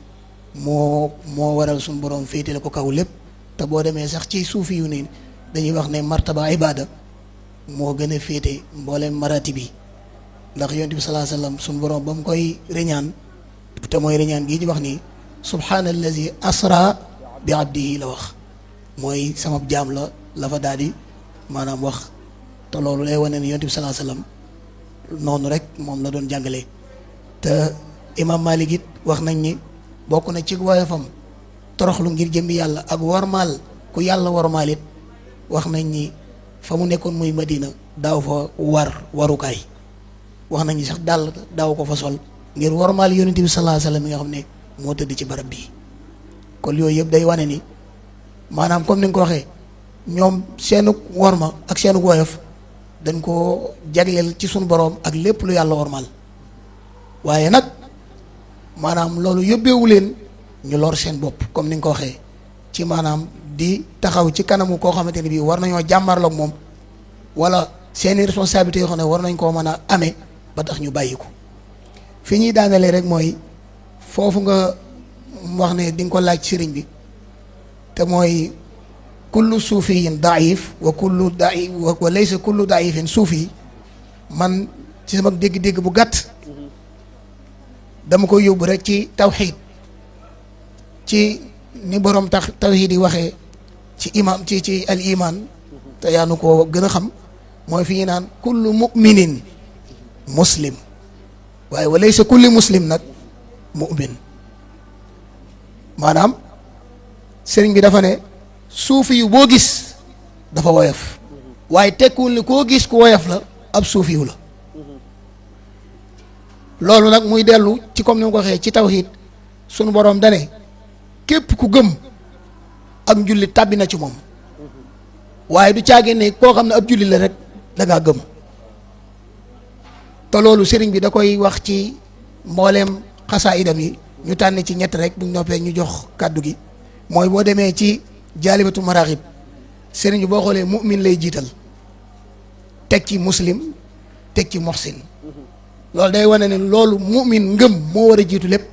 moo waral suñu borom féetale ko kaw lépp te boo demee sax ci suufi yu ni dañuy wax ne martaba ibada moo gën a féete mbooleem marati bi ndax yonent bi salaa sallam suñu borom ba mu koy reñaan te mooy reñaan gii di wax nii subhaanallazi asra bi abdihi la wax mooy sama jaam la fa daal di maanaam wax te loolu lay wane ne yonent bi salaa sallam noonu rek moom la doon jàngale te imam Malik it wax nañ ni bokk na ci woyofam toroxlu ngir jëmbi yàlla ak warmaal ku yàlla warmaal it wax nañ ni fa mu nekkoon muy Madina daaw fa warukaay wax nañ ni sax daaw ko fa sol ngir warmaal yonent bi salaa sallam mi nga xam ne moo tëdd ci barab bii kon yooyu yëpp day wane ni maanaam comme ni nga ko waxee ñoom seenu worma ak seenu woyof dañ ko jagleel ci sunu boroom ak lépp lu yàlla wormaal waaye nag maanaam loolu yóbbeewu leen ñu lor seen bopp comme ni nga ko waxee ci maanaam di taxaw ci kanamu koo xamante ne bii war nañoo jàmmarloog moom wala seeni responsabilité yoo xam ne war nañ koo mën a amee ba tax ñu bàyyi ko fi ñuy daanelee rek mooy foofu nga wax ne di nga ko laaj sëriñ bi te mooy kullu suufiyin daif wa kullu daif wa laysa kullu daifin suufi man ci sama dégg-dégg bu gàtt dama ko yóbbu rek ci tawxiid ci ni borom tawxiid yi waxee ci imam ci al iman te yaa nu ko gën a xam mooy fi ñu naan kullu muminin muslim waaye wa laysa kulli muslim nag mumin maanaam sëriñ bi dafa ne suufi yu boo gis dafa woyof waaye tekkuwul ni koo gis ku woyof la ab suufi yu la loolu nag muy dellu ci comme ni ma ko waxee ci tawxiid sunu boroom dane képp ku gëm ak njullit tàbbi na ci moom waaye du caagee ne koo xam ne ab jullit la rek da ngaa gëm te loolu sëriñ bi da koy wax ci mbooleem xasaayidam yi ñu tànn ci ñett rek bu ñu noppee ñu jox kàddu gi mooy boo demee ci jaalibatu maraaxib sëriñ bi boo xoolee mu'min lay jiital teg ci muslim teg ci muhsin loolu day wane ne loolu mu'min ngëm moo war a jiitu lépp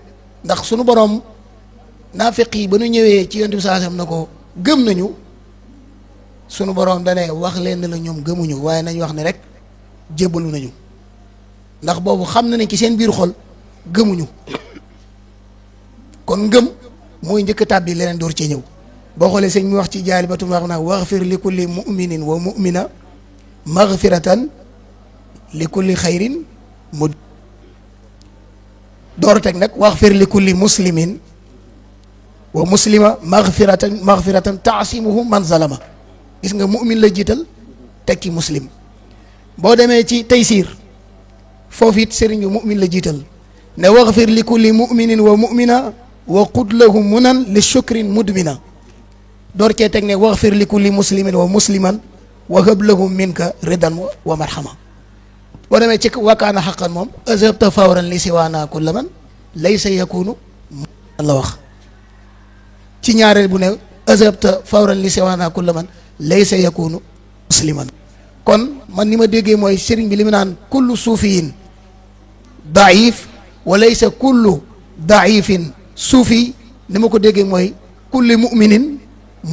ndax sunu boroom naafiq yi ba nu ñëwee ci yonent bi sallallahu alayhi wasallam na ko gëm nañu sunu boroom dane wax leen ne la ñoom gëmuñu waaye nañ wax ne rek jébbalu nañu ndax boobu xam na ne ci seen biir xol gëmuñu kon ngëm mooy njëkk tàbbi leneen door cee ñëw boo xoolee sëñ mi wax ci jaalibatu wax naa waxfir li kulli muminin wa mumina maghfiratan li kulli xayrin mu door teg nag waxfir li kulli muslimin wa muslima maghfiratan taasimuhu man zalama gis nga mu'min la jiital teg ci muslim boo demee ci taysiir foofu it sëriñ bi mu'min la jiital ne waxfir li kulli muminin wa mumina wa qud lahum munan li shukrin mudmina door cee teg ne waxfir li kulli muslimin wa musliman wa hab lahum minka ridan wa marhama boo demee ci wakaana xaqan moom azhabta fawran li siwaana kulla man laysa yakunu la wax ci ñaareel bu ne azhabta fawran li siwaana kulla man laysa yakunu musliman kon man ni ma déggee mooy sëriñ bi li mu naan kullu suufiyin daif wa laysa kullu daifin suufi ni ma ko déggee mooy kulli muminin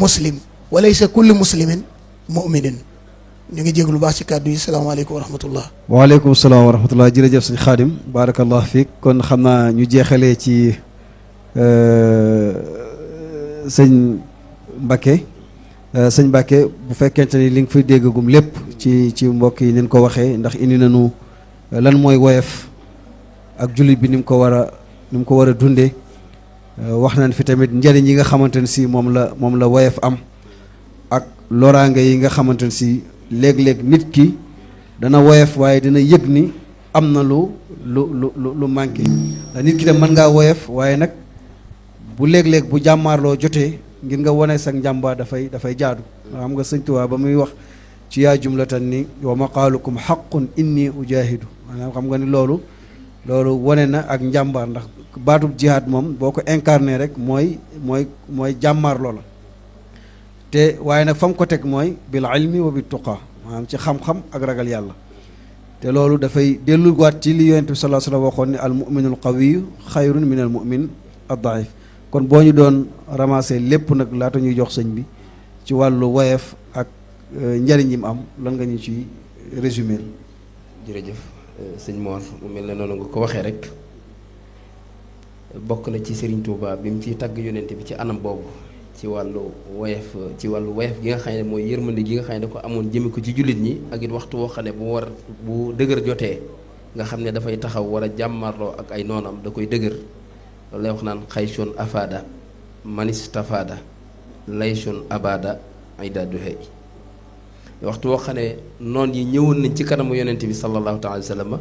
muslim wa laysa kulli muslimin muminin. ñu ngi jéglu baax ci kàddu yi salaamaaleykum wa rahmatullah. waaleykum salaam wa rahmatullah. jërëjëf sëñ Xaadim baarakallah fiik. kon xam naa ñu jeexalee ci sëñ Mbacke. sëñ Mbacke bu fekkente ni li nga fi déggagum lépp ci mbokk yi nin ko waxee ndax indi nañu lan mooy woyof ak jullit bi ni mu ko war a dundee. wax nañ fi tamit njëriñ yi nga xamante ne si moom la woyof am ak loraange yi nga xamante ne si léeg-léeg nit ki dana woyof waaye dina yëg ni am na lu manqué. nit ki dem mën ngaa woyof waaye nag bu léeg-léeg bu jàmmaarloo jotee ngir nga wane sa njàmbaar dafay jaadu. xam nga sëñ Tuubaa ba muy wax ci yaa jumlatan ni wa maqaalukum xaqun inni ujahidu maanaam xam nga ni loolu wane na ak njàmbaar ndax baatub jihaad moom boo ko incarné rek mooy jàmmaar loola. te waaye nag fa mu ko teg mooy bil ilmi wa bit tuqa maanaam ci xam-xam ak ragal yàlla. te loolu dafay delluwaat ci li yonent bi sallallahu alayhi wa sallam waxoon ne al muminul qawiyu xayrun min al mumin ad daif. kon boo ñu doon ramasser lépp nag laata ñuy jox sëñ bi ci wàllu woyef ak njariñ yi mu am lan nga ñu ci résumé. jërëjëf sëñ Mor mu mel ne noonu nga ko waxee rek bokk na ci Serigne Touba bi mu ciy tagg yonent bi ci anam boobu ci wàllu woyef gi nga xam ne mooy yërmande gi nga xam ne da ko amoon jëme ko ci jullit ñi ak it waxtu woo xam ne bu dëgër jotee nga xam ne dafay taxaw war a jàmmarloo ak ay noonam da koy dëgër. loolu lay wax naan xaysun afada manistafada laysun abada idaduhey waxtu woo xam ne noon yi ñëwoon nañ ci kanamu yonent bi sallallahu taala wa sallam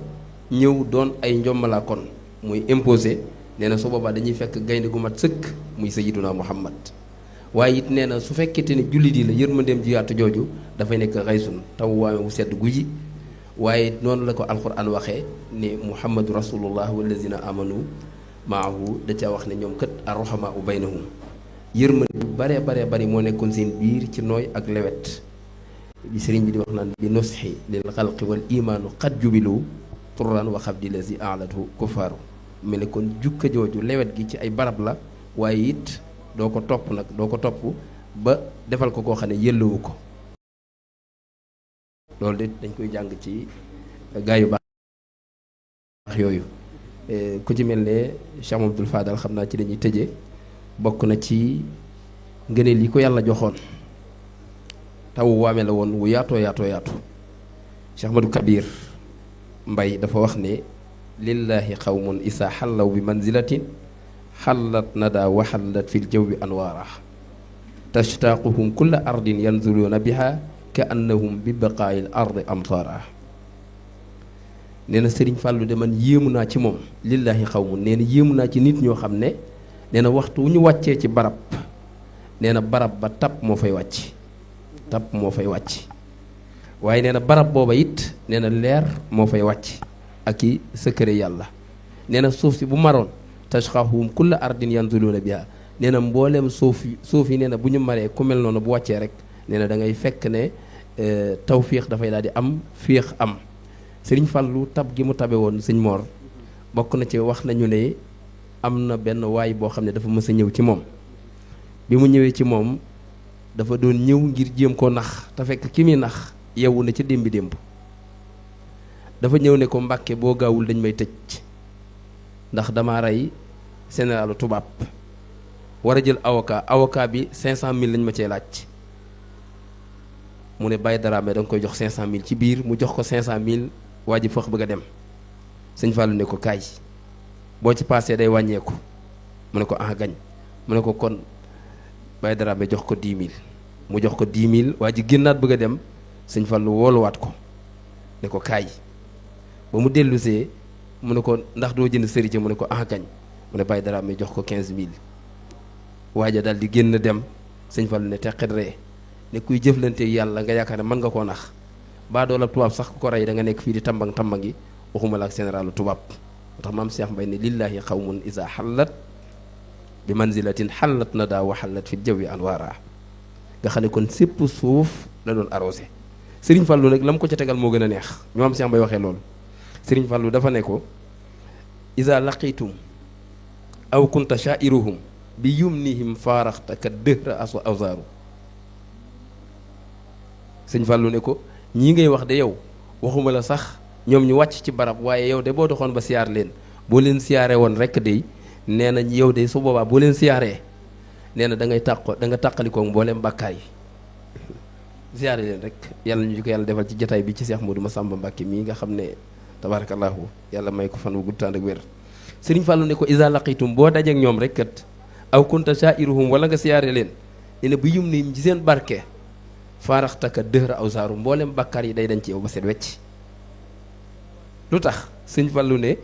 ñëw doon ay njommalaa kon muy imposé nee na su boobaa dañuy fekk gaynde gu mat sëkk muy sayyiduna muhammad waaye it nee na su fekkete ne jullit yi la yërmandeem ji yaatu jooju dafay nekk xaysun taw waame wu sedd guji waaye noonu la ko alquran waxee ne muhammadu rasulullah wallazina amanu maahu da caa wax ne ñoom kat arroxama u baynahum yërmande bu baree bari moo nekkoon seen biir ci nooy ak lewet bi sëriñ bi di wax naan bi nusxi lil xalqi wal imaanu xat jubilu turan wa xab di la si alatu kufaaru mel ne kon jukka jooju lewet gi ci ay barab la waaye it doo ko topp ba defal ko koo xam ne yëlluwu ko loolu de dañ koy jàng ci gaa yu baax yooyu ku ci mel ne Cheikh Abdoul Fadal xam naa ci dañuy tëje bokk na ci ngëneel yi ko yàlla joxoon taw waame la woon wu yaatoo Cheikh Ahmadou Kabir Mbay dafa wax ne lillahi qawmun isa xallaw bi manzilatin xallat nada wa xallat fil jawwi anwaara tashtaaquhum kulla ardin yanzuluuna biha ka annahum bi baqaayil ardi amtaara nee na Sëriñ Fàllu de man yéemu naa ci moom lillahi xawmun nee na yéemu naa ci nit ñoo xam ne nee na waxtu wu ñu wàccee ci barab nee na barab ba tab moo fay wàcc waaye nee na barab booba it nee na leer moo fay wàcc ak i secret yàlla nee na suuf si bu maroon tashqahum kulla ardin yanzuluuna biha nee na mbooleem suuf yi nee na bu ñu maree ku mel noonu bu wàccee rek nee na da ngay fekk ne tawfiix dafay daal di am féex am Sëriñ Fàllu tab gi mu tabe woon sëñ Mor bokk na ci wax nañu ne am na benn waay boo xam ne dafa mës a ñëw ci moom bi mu ñëwee ci moom dafa doon ñëw ngir jéem koo nax te fekk ki muy nax yeewu na ca démb dafa ñëw ne ko Mbàkke boo gaawul dañ may tëj ndax dama rey généralu tubaab war a jël avocat bi 500000 lañ ma cee laaj mu ne Baye Dramé da nga koy jox 500000 ci biir mu jox ko 500000 waa ji fëx bëgg a dem sëñ Fallou ne ko kaay boo ci paasee day wàññeeku mu ne ko gañ mu ne ko kon Baye Dramé jox ko 10000 mu jox ko 10000 waa ji génnaat bëgg a dem sëñ Fallou wooluwaat ko ne ko kaay ba mu dellusee mu ne ko ndax doo jënd sëriñ mu ne ko gañ mu ne Baye Dramé jox ko 15000 waaja daal di génn dem sëñ Fallou ne teqet ree ne kuy jëflante yàlla nga yaakaar ne mën nga koo nax baa doola tubaab sax ku ko rey da nga nekk fii di tambangi waxuma la ak généralu tubaab moo tax maam Cheikh Mbay ne lillahi xawmun isa xallat bi manzilatin xallat nada wa xallat fi jawwi anwaara nga xam ne kon sépp suuf la doon arrosé Sëriñ Fallu nag la mu ko ca tegal moo gën a neex ñu am Cheikh Mbaye waxee loolu. Sëriñ Fallu dafa ne ko iza laqitum aw kunta sha'iruhum bi yumnihim faaraxtaka dëhra aso awsaaru. Sëñ Fallu ne ko ñii ngay wax de yow waxuma la sax ñoom ñu wàcc ci barab waaye yow de boo doxoon ba siyaar leen boo leen siyaaree woon rekk de nee na yow de su boobaa boo leen siyaaree nee na da nga tàqalikoo mbooleem bàkkaar yi. siyaare leen rek yàlla ñu ko yàlla defal ci jataay bi ci Cheikh Modou Massamba Mbacké mii nga xam ne tabarakallahu yàlla may ko fan wu gudd tànd ak wér. Sëriñ Fallu ne ko iza laqitum boo dajeek ñoom rek kat aw kunta sha'iruhum wala nga siyaare leen ne na bu yum ni ci seen barke faaraxtaka dëhra aw saaru mboolem bàkkaar yi day dañ ci yow ba set wecc. lu tax Sëñ Fallu ne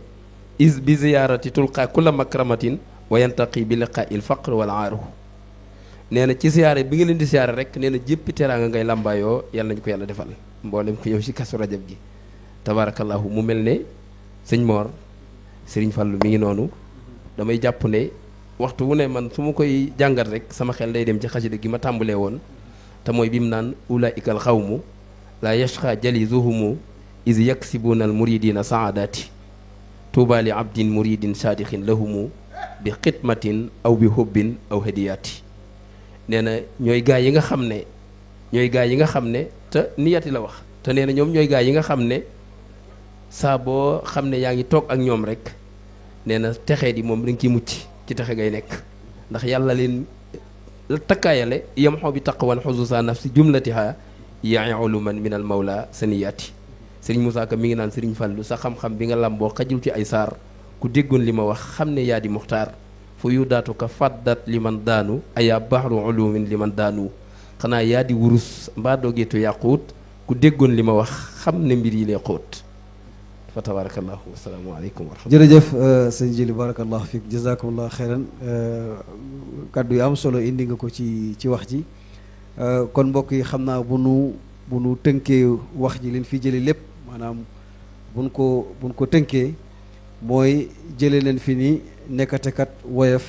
is bi ziyaarati tulqa kulla makramatin wa yantaqi bi liqaa'il faqr wal aaru. nee na ci siyaare bi nga leen di siyaare rek nee na jéppi teraanga ngay làmbaayoo yàlla nañu ko yàlla defal mboolem ku ñëw ci Kazu Rajab gi tabarakallahu. mu mel ne sëñ Mor Sëriñ Fallu mi ngi noonu damay jàpp ne waxtu wu ne man su ma koy jàngat rek sama xel day dem ci xasida gi ma tàmbalee woon te mooy bi mu naan ulaa'ikal xawmu laa yashqa jalisuhumu is yaksibuna al muridina saadati tuuba li abdin muridin saadixin lahumu bi xidmatin aw bi hubbin aw hadiyaati. nee na ñooy gaa yi nga xam ne te niyati la wax te nee na ñoom ñooy gaa yi nga xam ne saa boo xam ne yaa ngi toog ak ñoom rek nee na texee di moom dañ ciy mucc ci texe ngay nekk ndax yàlla leen takkaayale yam xoo bi taqwan xususa nafsi jumlatiha yaulu man min al mawla saniyaati. Sëriñ Moussa Ka mi ngi naan Sëriñ Fallu sa xam-xam bi nga làmboo xajul ci ay saar ku déggoon li ma wax xam ne yaa di muxtaar fu yu daatu ka faddat li man daanu ayaa baxru ulumin li man daanu xanaa yaa di wurus mbaa doogeetu yàquut ku déggoon li ma wax xam ne mbir yi lee xóot fa tabarakallahu asalaamaaleykum wa rahmatulah. jërëjëf sëñ Jili barakallahu fiik jazakumullah xeyran kaddu yu am solo indi nga ko ci wax ji kon mbokk yi xam naa bu nu tënkee wax ji leen fi jële lépp maanaam buñ ko tënkee mooy jële leen fi ni nekkatekat woyof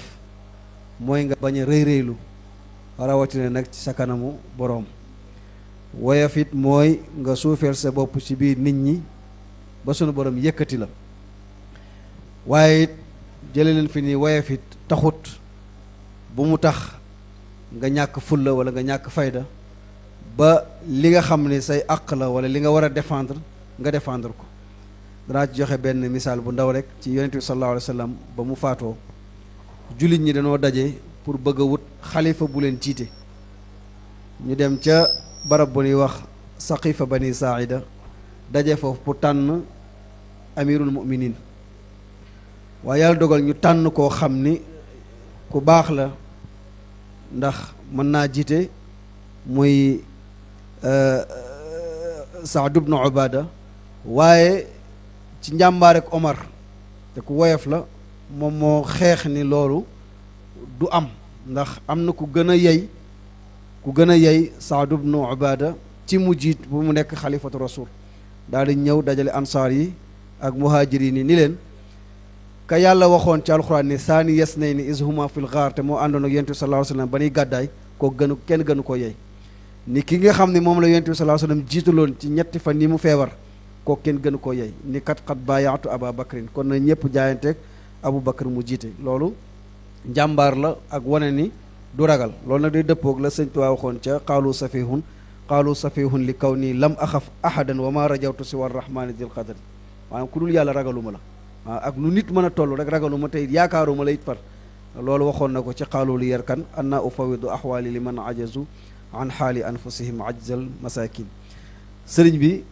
mooy nga bañ a rëy rëylu rawatina nag ci sa kanamu boroom. woyof it mooy nga suufeel sa bopp ci biir nit ñi ba sunu borom yëkkati la. waaye it jële leen fi ni woyof it taxut bu mu tax nga ñàkk fulla wala nga ñàkk fayda ba li nga xam ne say àq la wala li nga war a défendre nga défendre ko. danaa ci joxe benn misaal bu ndaw rek ci yonent bi sallallahu alayhi wa sallam ba mu faatoo jullit ñi dañoo daje pour bëgg a wut xalifa bu leen jiite. ñu dem ca barab bu ñuy wax saqifa bani saida daje foofu pour tànn amirul muminin waaye yàlla dogal ñu tànn koo xam ni ku baax la ndax mën naa jiite muy Saad ibnu Ubaada waaye ci njàmbaar ak Omar te ku woyof la moom moo xeex ni loolu du am ndax am na ku gën a yey Saad ibnu Ubaada ci mu jiit bu mu nekk xalifatu rasul daal di ñëw dajale ansaar yi ak muhaajiriin yi ni leen ka yàlla waxoon ci alxuraan ni saani yasnayni iz huma fil gaar te moo àndoon ak yonent bi sallallahu alayhi wa sallam ba nuy gàddaay koo kenn gënu ko yey ni ki nga xam ne moom la yonent bi sallallahu alayhi wa sallam jiitaloon ci ñetti fan yi mu feebar koo kenn gënu koo yey ni kat baayaatu aba bakrin kon na ñëpp jaayanteeg Abu Bakr mu jiite loolu njàmbaar la ak wane ni du ragal loolu nag day dëppoog la sëñ Tuubaa waxoon ca qaalu safihun li kaw nii lam axaf ahadan wa ma rajawtu si war rahmaani dil qadri maanaam ku dul yàlla ragaluma la waaw ak nu nit mën a toll rek ragaluma tey yaakaaruma la it far loolu waxoon na ko ci qaalu li yarkan anna ufawidu ahwaali li man ajazu an xaali anfusihim ajzal masakin. sëriñ bi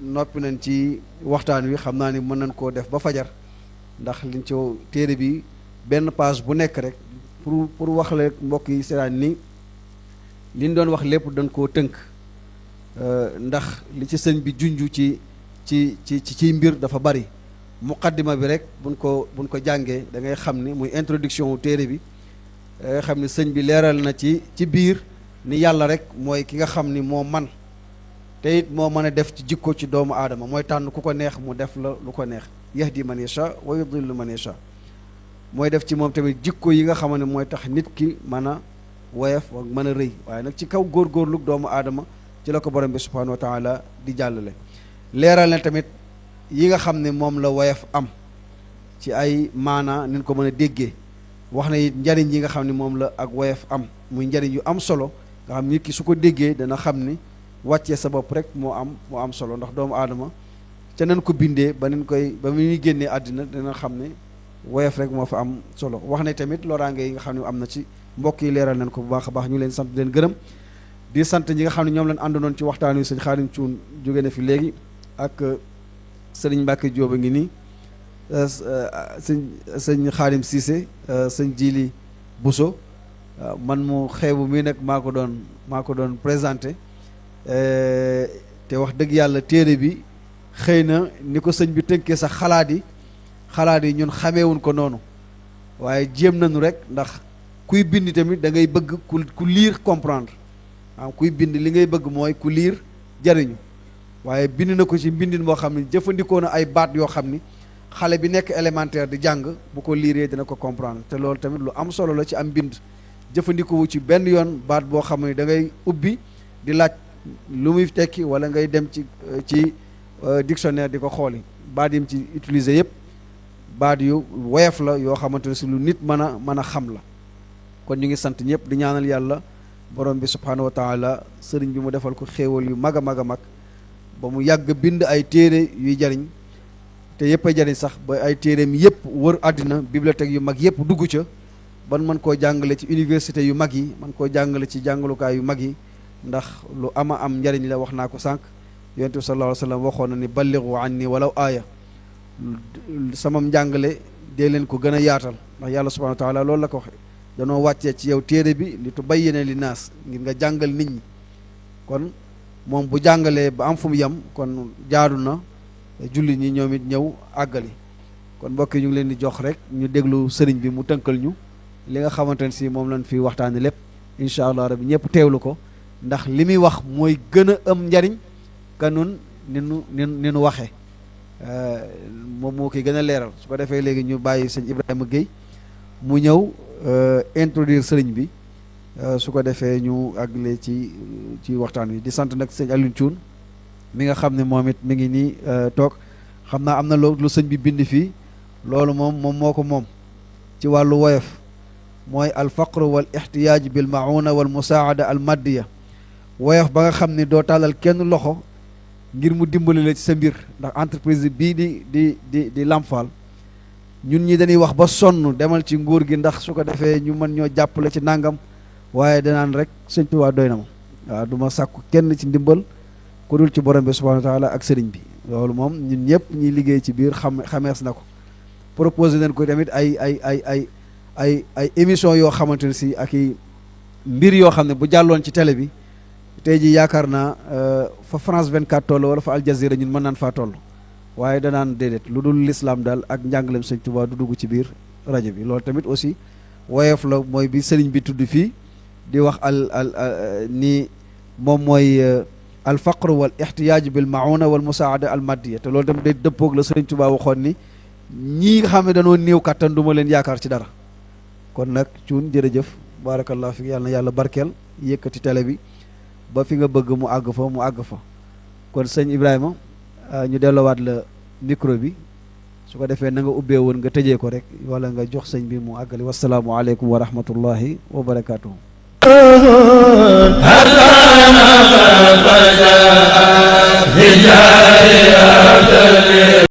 noppi nañ ci waxtaan wi xam naa ni mën nañ koo def ba fajar ndax liñ ci téere bi benn page bu nekk rek pour wax la mbokk yi seetaan ni liñ doon wax lépp dañ koo tënk ndax li ci sëñ bi junju ci mbir dafa bari. muqaddima bi rek buñ ko jàngee da ngay xam ni muy introduction wu téere bi da ngay xam ni sëñ bi leeral na ci biir ni yàlla rek mooy ki nga xam ni moo man te it moo mën a def ci jikko ci doomu aadama mooy tànn ku ko neex mu def la lu ko neex yahdi man yasha wa yudillu man yasha mooy def ci moom tamit jikko yi nga xam ne mooy tax nit ki mën a woyof ak mën a rëy waaye nag ci kaw góorgóorlu doomu aadama ci la ko borom bi subhanahu wa taala di jàllale. leeral na tamit yi nga xam ne moom la woyof am ci ay maana nin ko mën a déggee, wax na it njariñ yi nga xam ne moom la ak woyof am muy njariñ yu am solo nga xam nit ki su ko déggee dana xam ni wàccee sa bopp rek moo am solo, ndax doomu aadama ca nañ ko bindee ba mu ñuy génnee àddina dana xam ne woyof rek moo fa am solo. wax ne tamit loraange yi nga xam ne am na ci mbokk yi leeral nañ ko bu baax a baax, ñu leen sant leen gërëm di sant ñi nga xam ne ñoom lañ àndoon ci waxtaan wi. sëñ Xaadim Cuun jóge na fi léegi ak sëriñ Mbàkke Jóob a ngi nii, sëñ Xaadim Siise, sëñ Jili Buso, man mu xeebu mii nag maa ko doon présenté, te wax dëgg yàlla téere bi xëy na ni ko sëñ bi tënkee sax xalaat yi ñun xameewuñ ko noonu, waaye jéem nañu rek, ndax kuy bind tamit da ngay bëgg ku lire comprendre, kuy bind li ngay bëgg mooy ku lire jariñu, waaye bind na ko ci mbindin boo xam ne jëfandikoo na ay baat yoo xam ni xale bi nekk élémentaire di jàng bu ko liiree dina ko comprendre. te loolu tamit lu am solo la ci am mbind, jëfandikoo ci benn yoon baat boo xam ne da ngay ubbi di laaj lu muy tekki, wala ngay dem ci dictionnaire di ko xooli. baat yim ci utiliser yëpp baat yu woyof la yoo xamante ne si lu nit mën a xam la. kon ñu ngi sant ñëpp di ñaanal yàlla borom bi subhanahu wa taala sëriñ bi mu defal ko xéewal yu mag a mag a mag ba mu yàgg bind ay téere yuy jariñ, te yëpp a jariñ sax ba ay téereem yëpp wër àddina, bibliothèque yu mag yëpp dugg ca, ban mën koo jàngale ci université yu mag yi, man koo jàngale ci jàngalukaay yu mag yi, ndax lu ama am njariñ la. wax naa ko sànq, yonent bi sallallahu alayhi wa sallam waxoon na ni ballighu anni walaw aaya, sama njàngale dee leen ko gën a yaatal, ndax yàlla subhanahu wa taala loolu la ko waxe, danoo wàccee ci yow téere bi li tubayyina li naas, ngir nga jàngal nit ñi. kon moom bu jàngalee ba am fu mu yem, kon jaadu na julli ñi ñoom it ñëw àggali. kon mbokk yi ñu ngi leen di jox rek ñu déglu sëriñ bi mu tënkal ñu li nga xamante ne si moom lañ fi waxtaani lépp, incha allah rabbi ñëpp teewlu ko, ndax li muy wax mooy gën a am njariñ ka nun ni nu waxee, moom moo koy gën a leeral. su ko defee léegi ñu bàyyi sëñ Ibrahima Guèye mu ñëw introduire sëriñ bi, su ko defee ñu àggale ci waxtaan wi. di sant nag sëñ Alioune Thioune mi nga xam ne moom it mi ngi nii toog, xam naa am na lu sëñ bi bind fii, loolu moom moo ko moom ci wàllu woyof, mooy al faqru wal ixtiyaaj bil mauna wal musaada al maddiya. woyof ba nga xam ne doo tàllal kenn loxo ngir mu dimbali la ci sa mbir, ndax entreprise bii di Lamfal ñun ñi dañuy wax ba sonn demal ci nguur gi ndax su ko defee ñu mën ñoo jàppale ci nangam, waaye danaan rek sëñ Tuubaa doy na ma, waaw du ma sàkku kenn ci ndimbal ku dul ci borom bi subhanahu wa taala ak sëriñ bi. loolu moom ñun ñëpp ñuy liggéey ci biir xamees na ko. proposé nañ ko tamit ay émission yoo xamante ne si ak i mbir yoo xam ne bu jàlloon ci télé bi tey ji yaakaar naa fa France 24 toll wala fa Al Jazeera ñun mën naan faa toll, waaye danaan déedéet lu dul l'islam daal ak njàngaleem sëñ Tuubaa du dugg ci biir rajo bi. loolu tamit aussi woyof la, mooy bi sëriñ bi tudd fii di wax ni moom mooy al faqr wal ixtiyaaj bil mauna wal musaada al maddiya, te loolu tamit day dëppoog la sëriñ Tuubaa waxoon ni ñii nga xam ne dañoo néew kattan du ma leen yaakaar ci dara. kon nag Cuun jërëjëf, barakallah fi yàlla na yàlla barkeel yëkkati télé bi ba fi nga bëgg mu àgg fa. kon sëñ Ibrahima ñu delloowaat la micro bi, su ko defee na nga ubbee woon nga tëjee ko rek, wala nga jox sëñ bi mu àggali. wasalaamu aleykum wa rahmatullahi wa barakaatuhu.